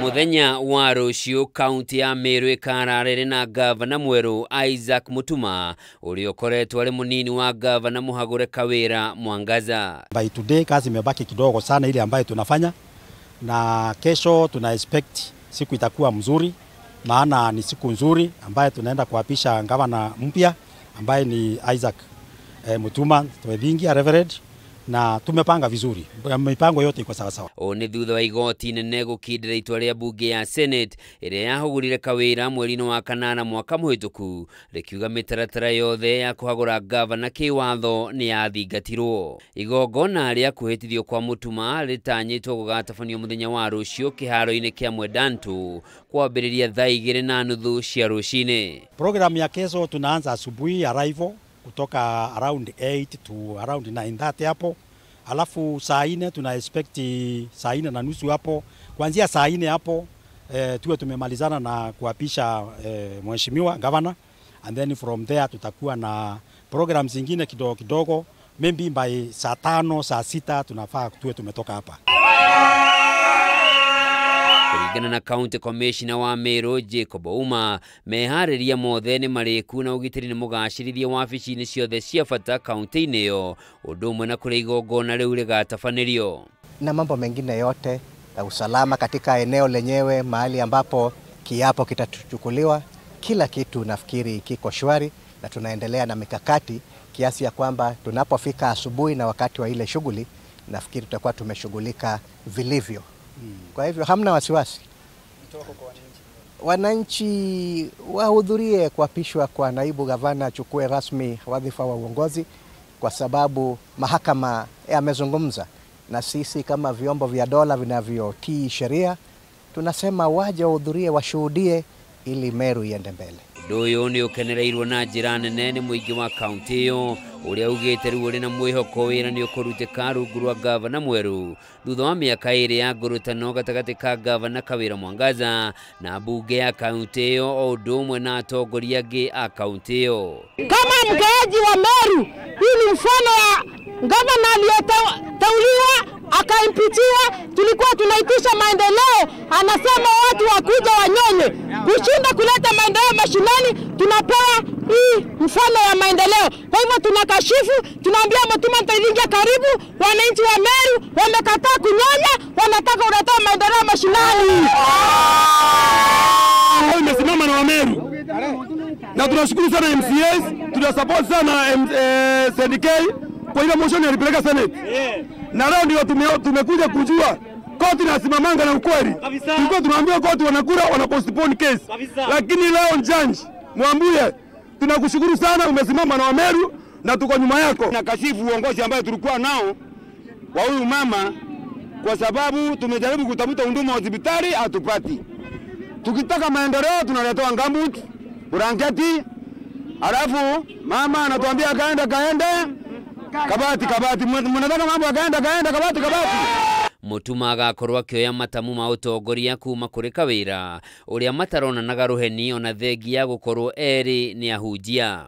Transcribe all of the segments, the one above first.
Muthenya wa rũciũ kaunti ya Meru ĩkararĩrĩ na gavana mwerũ Isaac Mutuma ũrĩa ũkoretwo arĩ mũnini wa gavana mũhagũre Kawira Mwangaza. By today kazi imebaki kidogo sana ile ambayo tunafanya, na kesho tuna expect siku itakuwa mzuri, maana ni siku nzuri ambayo tunaenda kuapisha gavana mpya ambaye ni Isaac Mutuma Twethingia Reverend, na tumepanga vizuri, mipango yote iko sawa sawa. Ũũ nĩ thutha wa igoti inene gũkindĩra itua rĩa bunge ya Senate ĩrĩa yahũgũrire Kawira mweri-inĩ wa kanana mwaka mũhĩtũku rĩkiuga mĩtaratara yothe ya kũhagũra gavana kĩwatho nĩ yathingatirwo. Igongona rĩa kwĩhĩtithio kwa Mutuma rĩtanyĩtwo gũgatabanio mũthenya wa rũciũ kĩharo-inĩ kĩa Mwendantu kwambĩrĩria thaa 2:30 cia rũcinĩ. Program ya kesho tunaanza asubuhi arrival kutoka around 8 to around 9:30 hapo. Alafu saa 4 tuna expect saa 4:30 hapo. Kuanzia saa 4 hapo tuwe tumemalizana na kuapisha mheshimiwa governor, and then from there tutakuwa na program zingine kidogo kidogo. Maybe by saa 5 saa 6 tunafaa tuwe tumetoka hapa. Kũringana na County Commissioner wa Meru Jacob Ouma, meharĩria mothe nĩ marĩku na ũgitĩri nĩ mũgacĩrithie wabici-inĩ ciothe cia bata kaunti-inĩ ĩyo, ũndũ ũmwe na kũrĩa igongona rĩu rĩgatabanĩrio. Na mambo mengine yote ya usalama katika eneo lenyewe, mahali ambapo kiapo kitachukuliwa, kila kitu nafikiri kiko shwari, na tunaendelea na mikakati kiasi ya kwamba tunapofika asubuhi na wakati wa ile shughuli, nafikiri tutakuwa tumeshughulika vilivyo. Kwa hivyo hamna wasiwasi. Wananchi wahudhurie kuapishwa kwa naibu gavana achukue rasmi wadhifa wa uongozi, kwa sababu mahakama yamezungumza na sisi kama vyombo vya dola vinavyotii sheria tunasema waje wahudhurie, washuhudie ili Meru iende mbele. Ũndũ ũyũ nĩ ũkenereirwo na njĩra nene nĩ mũingĩ wa kaunti ĩyo ũrĩa ugĩte rĩu ũrĩ na mwĩhoko wĩra nĩ ũkũrutĩka rungu rwa gavana mwerũ thutha wa mĩaka 2 ya ngũrũtano gatagatĩ ka gavana Kawira Mwangaza na mbunge ya kaunti ĩyo o ũndũ ũmwe na atongoria angĩ a kaunti ĩyo. Kama mkaaji wa Meru, hii ni mfano ya gavana aliyeteuliwa akaimpitiwa. Tulikuwa tunaitisha maendeleo, anasema watu wakuja wanyonye. Kushinda kuleta maendeleo mashinani, tunapewa hii mfano ya maendeleo. Kwa hivyo tunakashifu, tunaambia Mutuma Twethingia karibu, wananchi wa Meru wamekataa kunyonya, wanataka kuleta maendeleo mashinani. Nimesimama na Wameru na tunashukuru sana MCAs, tunasupport sana CDK kwa ile motion alipeleka Senate. Na leo ndio tumekuja kujua koti inasimamanga na ukweli. Tulikuwa tunaambiwa koti wanakura wana postpone case. Lakini leo judge mwambie tunakushukuru sana, umesimama na Wameru na tuko nyuma yako. Na kashifu uongozi ambaye tulikuwa nao wa huyu mama, kwa sababu tumejaribu kutafuta huduma hospitali hatupati. Tukitaka maendeleo tunaletewa gumboot, blanketi, alafu mama anatuambia kaenda kaenda kabati kabati, mnataka mambo akaenda kaenda kabati kabati. Mutuma agakorwo akĩoya matamu ma ũtongoria kuma kũrĩ Kawira ũrĩa mataronanaga rũheni ona thengia gũkorwo erĩ nĩ ahunjia.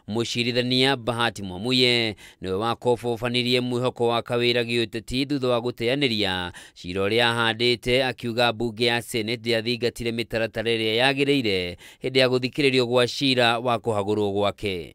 Mũcirithania Bahati Mwamuye nĩwe wakobobanirie mwĩhoko wa Kawira gĩũteti thutha wa gũteanĩria cira ũrĩa ahandĩte, akiuga mbunge ya Senate ndĩathingatire mĩtaratara ĩrĩa yagĩrĩire hĩndĩ ya gũthikĩrĩrio gwa cira wa kũhagũrwo gwake.